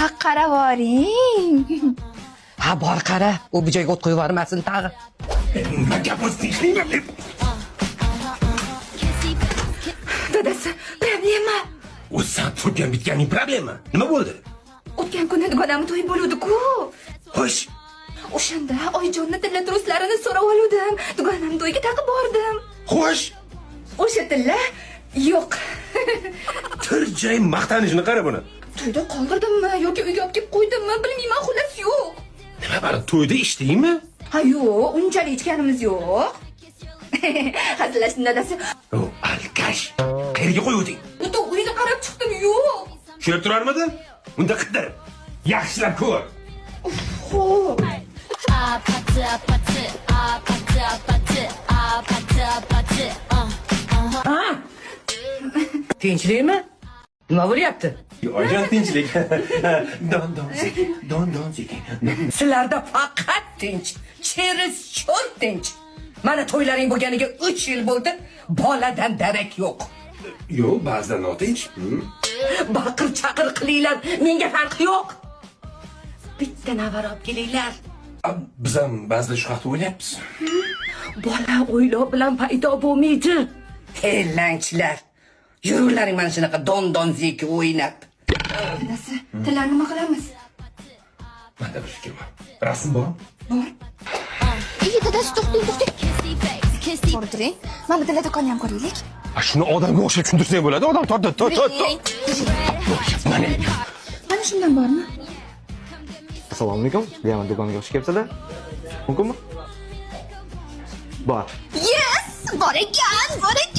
Ha, qaravoring. Ha, bor qara, u bu joyga o't qo'yib yubormasin tag'in. Nima gap o'zi, tinchlikmi? Dadasi, problema. O'zi san turgan bitganing problema. Nima bo'ldi? O'tgan kuni dugonamni to'yi bo'luvdi-ku. Xo'sh. O'shanda Oyjonni tilla truslarini so'rab oluvdim. Dugonam to'yiga taqib bordim. Xo'sh. O'sha tilla yo'q. Tirjay maqtanishini qara buni. To'yda qoldirdimmi yoki uyga olib kelib qo'ydimmi, bilmayman, xullas yo'q. Nima, bari to'yda ichdingmi? Ha, yo'q, unchalik ichganimiz yo'q. Hazillashdim, dadasi. O, алкаш. Qayerga qo'yuvding? Butun uyni qarab chiqdim, yo'q. Shu yerda turarmidi? Unda qidir. Yaxshilab ko'r. Xo'p. 아파트 아파트 아파트 아파트 아파트 아파트 Ha? Tinchlikmi? Nima bo'lyapti? Oyjon, tinchlik. Don don sekin, don don sekin. Sizlarda faqat tinch, чересчур tinch. Mana to'ylaring bo'lganiga 3 yil bo'ldi, boladan darak yo'q. Yo'q, ba'zida notinch. Baqir chaqir qilinglar, menga farqi yo'q. Bitta navara olib kelinglar. Biz ham ba'zida shu haqda o'ylayapmiz. Bola o'ylov bilan paydo bo'lmaydi. Ellanchilar. Yuringlaring mana shunaqa don don zeki o'ynab. Dadasi, tillarni nima qilamiz? Manda bir fikr bor. Rasm bormi? Bor. Iy, dadasi, to'xtang, to'xtang. Kissy face kissy Borib turing. Mana bu tilla do'konni ham ko'raylik. A, shuni odamga o'xshab tushuntirsang bo'ladi. Odam tortdi, to to to. Mana. Mana shundan bormi? Assalomu alaykum. Diamant do'koniga xush kelibsizlar. Mumkinmi? Bor. Yes, bor ekan, bor ekan.